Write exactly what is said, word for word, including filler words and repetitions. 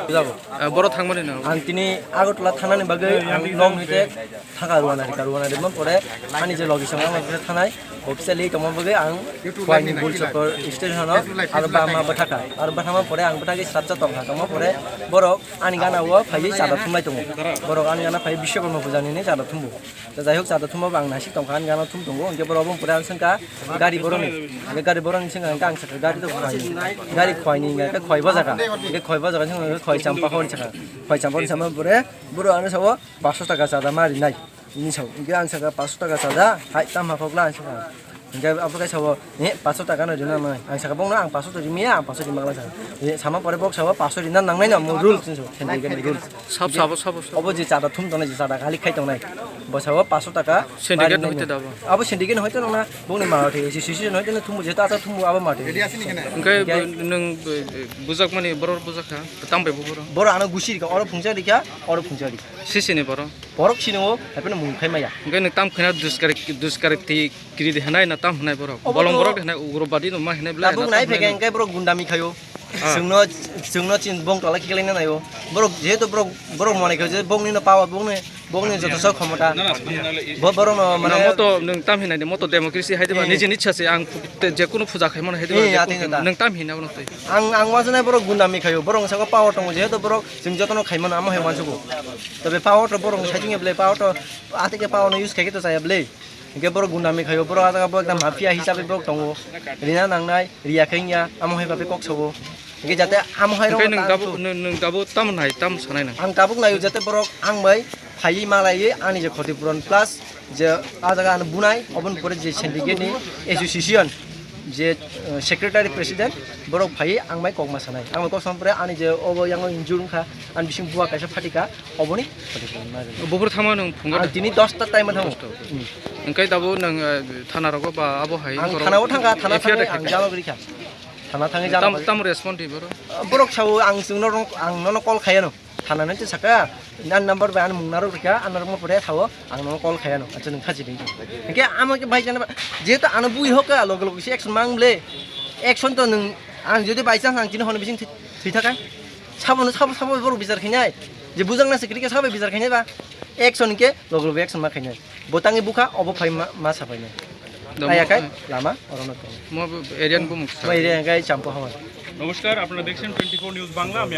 Jabo. Eh, boro thangmani no. Ang tini Agartala thanani bagwi ang nok nite thaka rwana rika, rwana rima pore ani je logi song ang thanai officially tongma bagwi ang Khwaini Bul Chokor station o aro bama bwthaka, aro bwthama pore ang bwthagwi srapsa tongkha, tongma pore borok ani gana o phaiwi chada thumlai tongo, borok ani gana phaiwi Biswakarma puja ni chada thumbu. Tei jai hok chada thumba bo ang naisik tongkha, ani gana thum tongo, hwnkhe borok obo pore ang swngkha gari boroni, hwnkhe gari boroni swngkha hwnkhe ang sakha gari to khwai, gari khwaini hwnkhe khwai bojaka, hwnkhe khwai bojaka swngkha hwnkhe khwai champa hor sakha, khwai champa hor sama pore borok ano sao paanch sho taka chada ma rinai hinwi sao, hwnkhe ang sakha paanch sho taka chada hai tamo haphokla ang sakha. Hingke abo khe sabo, "Eh, paanch sho taka no rina nai." Ang saka, "Bongno ang paanch sho to rimya, ang paanch sho rimagla," saka. Eh, sama pore bok sabo, "Paanch sho rina nangnai no, omo rule," hinwi sabo, sendikeni rule. Sab, sabo, sabo, sabo. Obo je chada thum tongnai, je chada khalik khai tongnai. Bo sabo paanch sho taka. Sendikeni ma rinai hoite no. Da bo? Abo sendikeni hoite no na, bongni ma hoite, association hoite no thumbu, jehetu acha thumbu abo ma hoite. Hingke hingke bo nwng, eh, bujakmani borok bujak kha, tamo bai bo borok? Borok ano gusi rikha, oro phungsa rikha, oro phungsa rikha. Sisini borok? Borok sini o, haipeno mung khai maya. Hingke nwng tam khwna duskar, duskar twi Kiri de hinai na tam hinai borok. Obo bolong to borok hinai ugrobadi no ma hinai bwlai. Tabuk na nai tam hinai phege no. Hingke borok gundami khayo. Ah. Chwngno, chwngno chin bong tola khiklai na nayo. Borok jehetu borok, borok mone khayo je bongni no power, bongni, bongni jotoso khomota. Bo-, borok no mane. Na moto nwng tam hinai de, moto democracy hai de ba, eh, nijini ichha se ang pu-, te, je kunu puja khai mano hai de ba, eh, je ya, kunu tin da. Nwng tam hinai bono twi. Ang, ang wajanai borok gundami khayo, borok saka power tongo, jehetu borok chwng jotono khai mano, amo hai wansugo. Tobe power to borok saiching ya bwlai, power to atike power no use khai khe to chaya bwlai. Hingke borok gundami khayo, borok ah jaga bo ekta mafia hisabe borok tongo. Rina nangnai, riya khe wngya, amo hai babe kok sobo. Hingke jate amo hai rok. Hingke nwng ta tabuk, tu- nwng, nwng tabuk tamo nai, tamo sanai nwng? Ang tabuk naio jate borok ang bai phaiwi malaiwi ani je khoti puron plus je ah jaga ano bunai, oboni pore je syndicate ni association je, eh, secretary president borok phaiwi ang bai kokma sanai. Ang bai kok sama pore ani je obo yango injure wngkha, ani bising buwa kaisa phatika. Oboni? Buphuru thangma nwng phungo da? Ang tini dosta time thango. Dosta. Hmm. Hingke tabuk nwng, eh, thana rogo ba abo hai ang borok thana o thangkha, thana F I R thangwi ang khaikha. Jalo gori kha. Thana thangwi jalo tam, gori. Tam respond di borok? Borok sao ang chwngno rong, ang nono call khaiano. Thana nai saka, an number bai an mung narok rikha, an number pore sao ang nono call khaiano. Acha nwng khachi di. Hingke amo ke bai jana ba, jehetu ano bui hoka, loge loge se action mang ble. Action to nwng, ang jodi by chance ang tini hono bising thwi, thwi thakai. Sabono sabo, sabo borok bichar khainai. Je bujak na se kwrwi khe sabo bichar khainai ba. Action khe logo logo action ma khainai. Bo tangwi bukha, obo phai ma, ma sa phainai. Damo, kaya khai, eh. Lama, orono tong. Mo area ni bumung sa. Mo area khai champo hawa. নমস্কার, আপনারা দেখছেন twenty four news Bangla. আমি